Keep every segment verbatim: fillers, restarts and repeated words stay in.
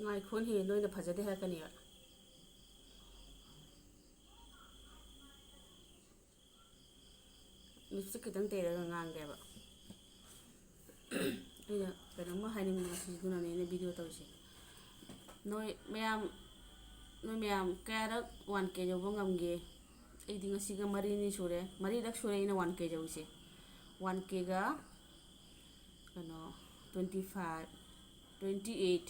ꯉꯥꯏꯈꯣꯅꯦ, ꯅꯣꯏꯅ ꯐꯖꯗꯦ ꯍꯥꯏꯔꯛꯀꯅꯦꯕ꯫ ꯂꯤꯞꯁꯇꯤꯛ ꯈꯤꯇꯪ ꯇꯩꯔꯒ ꯉꯥꯡꯒꯦꯕ꯫ ꯑꯩꯅ ꯀꯩꯅꯣꯝꯃ ꯍꯥꯏꯅꯤꯡꯕ ꯉꯁꯤꯗꯨꯅꯅꯦ ꯑꯩꯅ ꯚꯤꯗꯤꯑꯣ ꯇꯧꯔꯤꯁꯦ꯫ ꯅꯣꯏ ꯃꯌꯥꯝ, ꯅꯣꯏ ꯃꯌꯥꯝ ꯀꯌꯥꯔꯛ ꯋꯥꯟ ꯀꯦ ꯌꯧꯕ ꯉꯝꯒꯦ? ꯑꯩꯗꯤ ꯉꯁꯤꯒ ꯃꯔꯤꯅꯤ ꯁꯨꯔꯦ, ꯃꯔꯤꯔꯛ ꯁꯨꯔꯦ ꯑꯩꯅ ꯋꯥꯟ ꯀꯦ ꯌꯧꯔꯤꯁꯦ꯫ ꯋꯥꯟ ꯀꯦꯒ ꯀꯩꯅꯣ, twenty five, twenty eight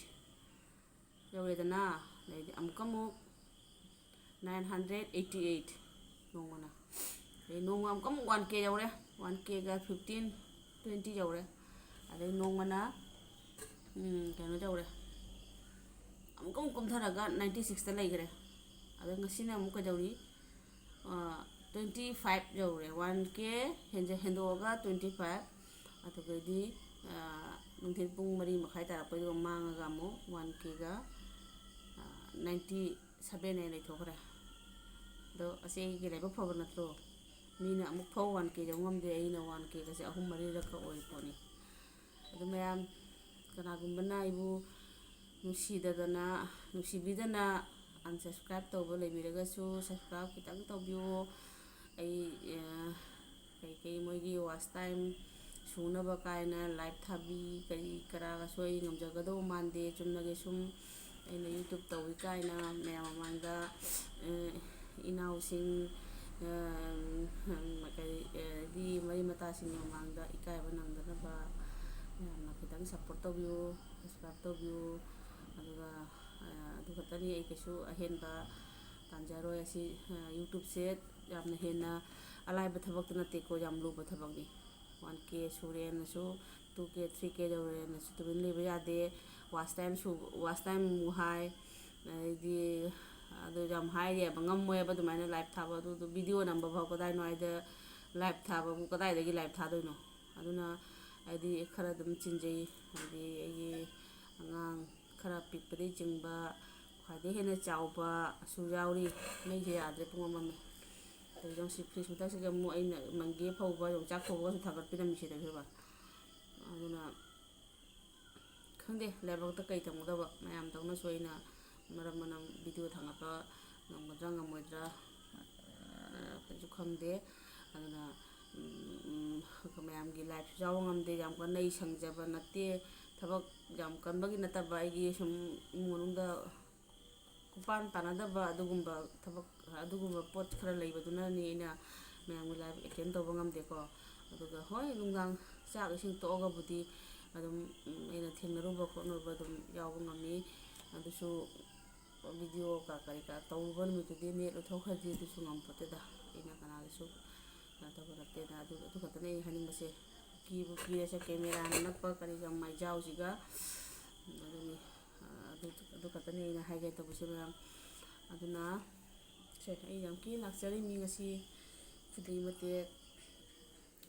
ꯌꯧꯔꯦꯗꯅ, ꯑꯗꯩꯗꯤ ꯑꯃꯨꯛꯀ ꯑꯃꯨꯛ nine hundred eighty eight ꯅꯣꯡꯃꯅ, ꯑꯗꯩ ꯅꯣꯡꯃ ꯑꯃꯨꯛꯀ ꯑꯃꯨꯛ ꯋꯥꯟ ꯀꯦ ꯌꯧꯔꯦ, ꯋꯥꯟ ꯀꯦꯒ fifteen, twenty ꯌꯧꯔꯦ꯫ ꯑꯗꯩ ꯅꯣꯡꯃꯅ, ꯎꯝ, ꯀꯩꯅꯣ ꯇꯧꯔꯦ, ꯑꯃꯨꯛꯀ ꯑꯃꯨꯛ ꯀꯨꯝꯊꯔꯒ ninety sixꯇ ꯂꯩꯈ꯭ꯔꯦ꯫ ꯑꯗꯣ ꯉꯁꯤꯅ ꯑꯃꯨꯛ ꯀꯩꯗꯧꯔꯤ? Twenty five ꯌꯧꯔꯦ, ꯋꯥꯟ ꯀꯦ ꯍꯦꯟꯖ-, ꯍꯦꯟꯗꯣꯛꯑꯒ twenty five꯫ ꯑꯗꯨꯒꯩꯗꯤ, ꯑ, ꯅꯨꯡꯊꯤꯜ ꯄꯨꯡ ꯃꯔꯤ ꯃꯈꯥꯏ ꯇꯥꯔꯛꯄꯩꯗꯨꯒ ꯃꯥꯡꯉꯒ ꯑꯃꯨꯛ ꯋꯥꯟ ꯀꯦꯒ ninety seven ꯍꯥꯏꯅ ꯂꯩꯊꯣꯛꯈ꯭ꯔꯦ꯫ ꯑꯗꯣ ꯑꯁꯤ ꯑꯩꯒꯤ ꯂꯥꯏꯕꯛ ꯐꯕ ꯅꯠꯇ꯭ꯔꯣ? ꯃꯤꯅ ꯑꯃꯨꯛ ꯐꯥꯎ ꯋꯥꯟ ꯀꯦ ꯌꯧ ꯉꯝꯗꯦ, ꯑꯩꯅ ꯋꯥꯟ ꯀꯦꯒꯁꯦ ꯑꯍꯨꯝ ꯃꯔꯤꯔꯛꯀ ꯑꯣꯏ ꯄꯣꯠꯅꯤ꯫ ꯑꯗꯨ ꯃꯌꯥꯝ, ꯀꯅꯥꯒꯨꯝꯕꯅ ꯑꯩꯕꯨ ꯅꯨꯡꯁꯤꯗꯗꯅ, ꯅꯨꯡꯁꯤꯕꯤꯗꯅ unsubscribe ꯇꯧꯕ ꯂꯩꯕꯤꯔꯒꯁꯨ, subscribe ꯈꯤꯇꯪ ꯇꯧꯕꯤꯌꯣ꯫ ꯑꯩ, ꯑ, ꯀꯩꯀꯩ ꯃꯣꯏꯒꯤ watch time ꯁꯨꯅꯕ ꯀꯥꯏꯅ live ꯊꯥꯕꯤ ꯀꯔꯤ ꯀꯔꯥꯒꯁꯨ ꯑꯩ ꯉꯝꯖꯒꯗꯧꯕ ꯃꯥꯟꯗꯦ꯫ ꯆꯨꯝꯅꯒꯤ ꯁꯨꯝ ꯑꯩꯅ YouTube ꯇꯧꯏ ꯀꯥꯏꯅ ꯃꯌꯥꯝ ꯃꯃꯥꯡꯗ, ꯑ, ꯏꯅꯥꯎꯁꯤꯡ, ꯑ, ꯀꯔꯤ, ꯑ, ꯗꯤ ꯃꯔꯤ ꯃꯇꯥꯁꯤꯡꯒꯤ ꯃꯃꯥꯡꯗ ꯏꯀꯥꯏꯕ ꯅꯪꯗꯅꯕ ꯃꯌꯥꯝꯅ ꯈꯤꯇꯪ support ꯇꯧꯕꯤꯌꯨ, subscribe ꯇꯧꯕꯤꯌꯨ꯫ ꯑꯗꯨꯒ, ꯑ, ꯑꯗꯨ ꯈꯛꯇꯅꯤ, ꯑꯩ ꯀꯩꯁꯨ ꯑꯍꯦꯟꯕ ꯇꯥꯟꯖꯔꯣꯏ꯫ ꯑꯁꯤ, ꯑ, YouTubeꯁꯦ ꯌꯥꯝꯅ ꯍꯦꯟꯅ ꯑꯂꯥꯏꯕ ꯊꯕꯛꯇꯤ ꯅꯠꯇꯦꯀꯣ, ꯌꯥꯝ ꯂꯨꯕ ꯊꯕꯛꯅꯤ꯫ One K ꯁꯨꯔꯦꯅꯁꯨ, two K, three K ꯌꯧꯔꯦꯅꯁꯨ ꯇꯨꯃꯤꯟ ꯂꯩꯕ ꯌꯥꯗꯦ꯫ Watch time ꯁꯨ-, watch time ꯑꯃꯨꯛ ꯍꯥꯏ, ꯑꯗꯩꯗꯤ ꯑꯗꯨ ꯌꯥꯝ ꯍꯥꯏꯔꯤꯑꯕ, ꯉꯝꯃꯣꯏꯕ ꯑꯗꯨꯃꯥꯏꯅ live ꯊꯥꯕ꯫ ꯑꯗꯨ, ꯑꯗꯨ video ꯅꯝꯕ ꯐꯥꯎ ꯀꯗꯥꯏꯅꯣ ꯍꯥꯏꯗ live ꯊꯥꯕꯕꯨ ꯀꯗꯥꯏꯗꯒꯤ live ꯊꯥꯗꯣꯏꯅꯣ? ꯑꯗꯨꯅ ꯍꯥꯏꯗꯤ ꯈꯔ ꯑꯗꯨꯝ ꯆꯤꯟꯖꯩ, ꯍꯥꯏꯗꯤ ꯑꯩꯒꯤ ꯑꯉꯥꯡ ꯈꯔ ꯄꯤꯛꯄꯗꯒꯤ ꯆꯤꯡꯕ, ꯈ꯭ꯋꯥꯏꯗꯒꯤ ꯍꯦꯟꯅ ꯆꯥꯎꯕꯁꯨ ꯌꯥꯎꯔꯤ꯫ ꯃꯩꯁꯦ ꯌꯥꯗ꯭ꯔꯦ, ꯄꯨꯡ ꯑꯃ ꯃꯝꯃꯦ꯫ ꯑꯗꯨꯗ ꯁꯤ fridge ꯃꯊꯛꯁꯤꯗ ꯑꯃꯨꯛ ꯑꯩꯅ ꯃꯪꯒꯦ ꯐꯧꯕ, ꯌꯣꯡꯆꯥꯛ ꯐꯧꯕꯒꯁꯨ ꯊꯥꯡꯒꯠꯄꯤꯔꯝꯃꯤꯁꯦ ꯇꯧꯔꯤꯁꯦ ꯕꯕꯥ꯫ ꯑꯗꯨꯅ ꯈꯪꯗꯦ, ꯂꯥꯏꯕꯛꯇ ꯀꯩ ꯇꯝꯒꯗꯕ꯫ ꯃꯌꯥꯝꯗꯧꯅꯁꯨ ꯑꯩꯅ ꯃꯔꯝ ꯃꯔꯝ ꯚꯤꯗꯤꯑꯣ ꯊꯥꯡꯒꯠꯄ ꯉꯝꯒꯗ꯭ꯔꯥ ꯉꯝꯃꯣꯏꯗ꯭ꯔꯥ, ꯑ, ꯀꯩꯁꯨ ꯈꯪꯗꯦ꯫ ꯑꯗꯨꯅ, ꯎꯝ, ꯃꯌꯥꯝꯒꯤ ꯂꯥꯏꯐꯁꯨ ꯌꯥꯎꯕ ꯉꯝꯗꯦ꯫ ꯌꯥꯝ ꯀꯟꯅ ꯑꯩ ꯁꯪꯖꯕ ꯅꯠꯇꯦ, ꯊꯕꯛ ꯌꯥꯝ ꯀꯟꯕꯒꯤ ꯅꯠꯇꯕ, ꯑꯩꯒꯤ ꯁꯨꯝ ꯏꯃꯨꯡ ꯃꯅꯨꯡꯗ ꯈꯨꯄꯥꯟ ꯄꯥꯟꯅꯗꯕ ꯑꯗꯨꯒꯨꯝꯕ ꯊꯕꯛ, ꯑꯗꯨꯒꯨꯝꯕ ꯄꯣꯠ ꯈꯔ ꯂꯩꯕꯗꯨꯅꯅꯤ ꯑꯩꯅ ꯃꯌꯥꯝꯒꯤ ꯂꯥꯏꯐ ꯑꯦꯇꯦꯟ ꯇꯧꯕ ꯉꯝꯗꯦꯀꯣ꯫ ꯑꯗꯨꯒ ꯍꯣꯏ, ꯅꯨꯡꯗꯥꯡ ꯆꯥꯛ ꯏꯁꯤꯡ ꯇꯣꯛꯑꯒꯕꯨꯗꯤ ꯑꯗꯨꯝ, ꯎꯝ, ꯑꯩꯅ ꯊꯦꯡꯅꯔꯨꯕ ꯈꯣꯠꯅꯔꯨꯕ ꯑꯗꯨꯝ ꯌꯥꯎꯕ ꯉꯝꯃꯤ꯫ ꯑꯗꯨꯁꯨ ꯚꯤꯗꯤꯑꯣ ꯀ-, ꯀꯔꯤ ꯀꯔꯥ ꯇꯧꯔꯨꯕ ꯅꯨꯃꯤꯠꯇꯨꯗꯤ ꯅꯦꯠ ꯂꯣꯏꯊꯣꯛꯈ꯭ꯔꯗꯤ ꯑꯗꯨꯁꯨ ꯉꯝꯄꯣꯠꯇꯦꯗ꯫ ꯑꯩꯅ ꯀꯅꯥꯒꯤꯁꯨ ꯀꯩꯅꯣ ꯇꯧꯕ ꯅꯠꯇꯦꯗ꯫ ꯑꯗꯨ, ꯑꯗꯨ ꯈꯛꯇꯅꯦ ꯑꯩ ꯍꯥꯏꯅꯤꯡꯕꯁꯦ꯫ ꯀꯤꯕꯨ ꯀꯤꯔꯦꯁꯦ, ꯀꯦꯃꯦꯔꯥꯅ ꯅꯛꯄ ꯀꯔꯤꯒ ꯃꯩꯖꯥꯎꯁꯤꯒ꯫ ꯑꯗꯨꯅꯤ, ꯑꯗꯨ, ꯑꯗꯨ ꯈꯛꯇꯅꯦ ꯑꯩꯅ ꯍꯥꯏꯒꯦ ꯇꯧꯕꯁꯦ ꯃꯌꯥꯝ꯫ ꯑꯗꯨꯅ ꯁꯦ, ꯑꯩ ꯌꯥꯝ ꯀꯦꯅ ꯂꯥꯛꯆꯔꯤꯃꯤ ꯉꯁꯤ꯫ ꯈꯨꯗꯩ ꯃꯇꯦꯛ,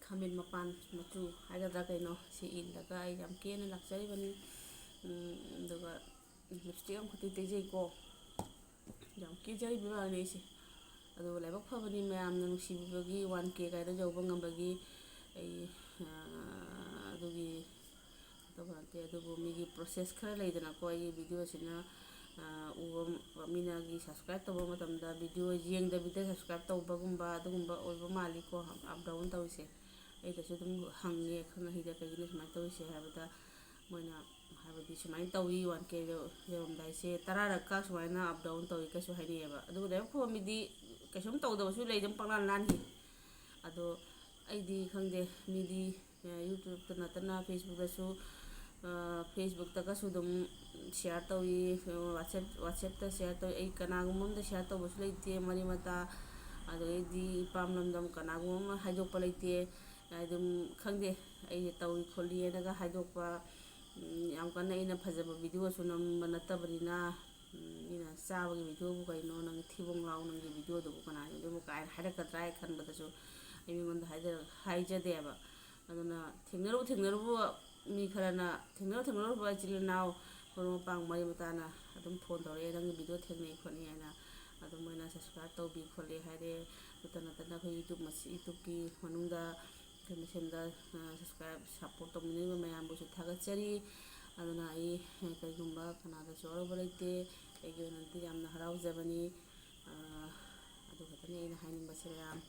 ꯈꯥꯃꯦꯟ ꯃꯄꯥꯟ ꯃꯆꯨ ꯍꯥꯏꯒꯗ꯭ꯔꯥ ꯀꯩꯅꯣ, ꯁꯤ ꯏꯜꯂꯒ ꯑꯩ ꯌꯥꯝ ꯀꯦꯅ ꯂꯥꯛꯆꯔꯤꯕꯅꯤ꯫ ꯎꯝ, ꯑꯗꯨꯒ ꯂꯤꯞꯁꯇꯤꯛ ꯑꯃꯈꯛꯇꯤ ꯇꯩꯖꯩꯀꯣ꯫ ꯌꯥꯝ ꯀꯦꯖꯔꯤꯕ ꯋꯥꯅꯤ ꯑꯩꯁꯦ꯫ ꯑꯗꯨꯒ ꯂꯥꯏꯕꯛ ꯐꯕꯅꯤ, ꯃꯌꯥꯝꯅ ꯅꯨꯡꯁꯤꯕꯤꯕꯒꯤ ꯋꯥꯟ ꯀꯦ ꯀꯥꯏꯗ ꯌꯧꯕ ꯉꯝꯕꯒꯤ ꯑꯩ, ꯑꯥ, ꯑꯗꯨꯒꯤ ꯇꯧꯕ ꯅꯠꯇꯦ꯫ ꯑꯗꯨꯕꯨ ꯃꯤꯒꯤ ꯄ꯭ꯔꯣꯁꯦꯁ ꯈꯔ ꯂꯩꯗꯅꯀꯣ, ꯑꯩꯒꯤ ꯚꯤꯗꯤꯑꯣꯁꯤꯅ, ꯑꯥ, ꯎꯕ ꯃꯤꯅꯒꯤ ꯁꯕꯁꯀ꯭ꯔꯥꯏꯞ ꯇꯧꯕ ꯃꯇꯝꯗ ꯚꯤꯗꯤꯑꯣ ꯌꯦꯡꯗꯕꯤꯗ ꯁꯕꯁꯀ꯭ꯔꯥꯏꯞ ꯇꯧꯕꯒꯨꯝꯕ ꯑꯗꯨꯒꯨꯝꯕ ꯑꯣꯏꯕ ꯃꯥꯜꯂꯤꯀꯣ, ꯑꯞ ꯗꯥꯎꯟ ꯇꯧꯔꯤꯁꯦ꯫ ꯑꯩꯗꯁꯨ ꯑꯗꯨꯝ ꯍꯪꯉꯦ ꯑꯈꯪ ꯑꯍꯩꯗ, "ꯀꯩꯒꯤꯅꯣ ꯁꯨꯃꯥꯏꯅ ꯇꯧꯔꯤꯁꯦ?" ꯍꯥꯏꯕꯗ ꯃꯣꯏꯅ ꯍꯥꯏꯕꯗꯤ ꯁꯨꯃꯥꯏꯅ ꯇꯧꯏ, ꯋꯥꯟ ꯀꯦ ꯌꯧꯔꯝꯗꯥꯏꯁꯦ ꯇꯔꯥꯔꯛꯀ ꯁꯨꯃꯥꯏꯅ ꯑꯞ ꯗꯥꯎꯟ ꯇꯧꯏ ꯀꯩꯁꯨ ꯍꯥꯏꯅꯩꯌꯦꯕ꯫ ꯑꯗꯨꯒ ꯂꯥꯏꯕꯛ ꯐꯕ ꯃꯤꯗꯤ ꯀꯩꯁꯨꯝ ꯇꯧꯗꯕꯁꯨ ꯂꯩ, ꯑꯗꯨꯝ ꯄꯪꯂꯥꯟ ꯂꯥꯟꯈꯤ꯫ ꯑꯗꯣ ꯑꯩꯗꯤ ꯈꯪꯗꯦ, ꯃꯤꯗꯤ, ꯑ, ꯌꯨꯇ꯭ꯌꯨꯕꯇ ꯅꯠꯇꯅ ꯐꯦꯁꯕꯨꯛꯇꯁꯨ, ꯑ, ꯐꯦꯁꯕꯨꯛꯇꯒꯁꯨ ꯑꯗꯨꯝ ꯁꯤꯌꯥꯔ ꯇꯧꯏ, ꯋꯥꯆꯦꯞ, ꯋꯥꯆꯦꯞꯇ ꯁꯤꯌꯥꯔ ꯇꯧꯏ꯫ ꯑꯩ ꯀꯅꯥꯒꯨꯝꯕ ꯑꯝꯗ ꯁꯤꯌꯥꯔ ꯇꯧꯕꯁꯨ ꯂꯩꯇꯦ, ꯃꯔꯤ ꯃꯇꯥ, ꯑꯗꯩꯗꯤ ꯏꯄꯥꯝ ꯂꯝꯗꯝ ꯀꯅꯥꯒꯨꯝꯕ ꯑꯃ ꯍꯥꯏꯗꯣꯛꯄ ꯂꯩꯇꯦ꯫ ꯑꯗꯨꯝ ꯈꯪꯗꯦ, ꯑꯩꯁꯦ ꯇꯧꯏ ꯈꯣꯠꯂꯤ ꯍꯥꯏꯅꯒ ꯍꯥꯏꯗꯣꯛꯄ, ꯎꯝ, ꯌꯥꯝ ꯀꯟꯅ ꯑꯩꯅ ꯐꯖꯕ ꯚꯤꯗꯤꯑꯣꯁꯨ ꯅꯝꯕ ꯅꯠꯇꯕꯅꯤꯅ, ꯎꯝ, ꯃꯤꯅ "ꯆꯥꯕꯒꯤ ꯚꯤꯗꯤꯑꯣꯕꯨ ꯀꯩꯅꯣ, ꯅꯪꯒꯤ ꯊꯤꯕꯣꯡ ꯂꯥꯎ, ꯅꯪꯒꯤ ꯚꯤꯗꯤꯑꯣꯗꯨꯕꯨ ꯀꯅꯥ ꯌꯦꯡꯗꯣꯏꯕꯨ?" ꯀꯥꯏꯅ ꯍꯥꯏꯔꯛꯀꯗ꯭ꯔꯥ ꯍꯥꯏ ꯈꯟꯕꯗꯁꯨ ꯑꯩ ꯃꯤꯉꯣꯟꯗ ꯍꯥꯏꯖ-, ꯍꯥꯏꯖꯗꯦꯕ꯫ ꯑꯗꯨꯅ ꯊꯦꯡꯅꯔꯨ ꯊꯦꯡꯅꯔꯨꯕ ꯃꯤ ꯈꯔꯅ, ꯊꯦꯡꯅꯔꯨ ꯊꯦꯡꯅꯔꯨꯕ ꯏꯆꯤꯜ ꯏꯅꯥꯎ, ꯃꯔꯨꯞ ꯃꯄꯥꯡ ꯃꯔꯤ ꯃꯇꯥꯅ ꯑꯗꯨꯝ ꯐꯣꯟ ꯇꯧꯔꯛꯑꯦ, "ꯅꯪꯒꯤ ꯚꯤꯗꯤꯑꯣ ꯊꯦꯡꯅꯩ ꯈꯣꯠꯅꯩ" ꯍꯥꯏꯅ꯫ ꯑꯗꯨꯝ ꯃꯣꯏꯅ ꯁꯕꯁꯀ꯭ꯔꯥꯏꯞ ꯇꯧꯕꯤ ꯈꯣꯠꯂꯤ ꯍꯥꯏꯔꯦ꯫ ꯑꯗꯨꯇ ꯅꯠꯇꯅ ꯑꯩꯈꯣꯏ ꯌꯨꯇ꯭ꯌꯨꯕ ꯃꯁꯤ-, ꯌꯨꯇ꯭ꯌꯨꯕꯀꯤ ꯃꯅꯨꯡꯗ ꯑꯩꯈꯣꯏ ꯃꯁꯦꯟꯗ, ꯑ, ꯁꯕꯁꯀ꯭ꯔꯥꯏꯞ, ꯁꯞꯄꯣꯔꯠ ꯇꯧꯃꯤꯟꯅꯔꯤꯕ ꯃꯌꯥꯝꯕꯨꯁꯨ ꯊꯥꯒꯠꯆꯔꯤ꯫ ꯑꯗꯨꯅ ꯑꯩ ꯀꯔꯤꯒꯨꯝꯕ ꯀꯅꯥꯗꯁꯨ ꯑꯔꯧꯕ ꯂꯩꯇꯦ꯫ ꯑꯩꯒꯤ ꯑꯣꯏꯅꯗꯤ ꯌꯥꯝꯅ ꯍꯔꯥꯎꯖꯕꯅꯤ꯫ ꯑꯗꯨ ꯈꯛꯇꯅꯤ ꯑꯩꯅ ꯍꯥꯏꯅꯤꯡꯕꯁꯦ ꯃꯌꯥꯝ꯫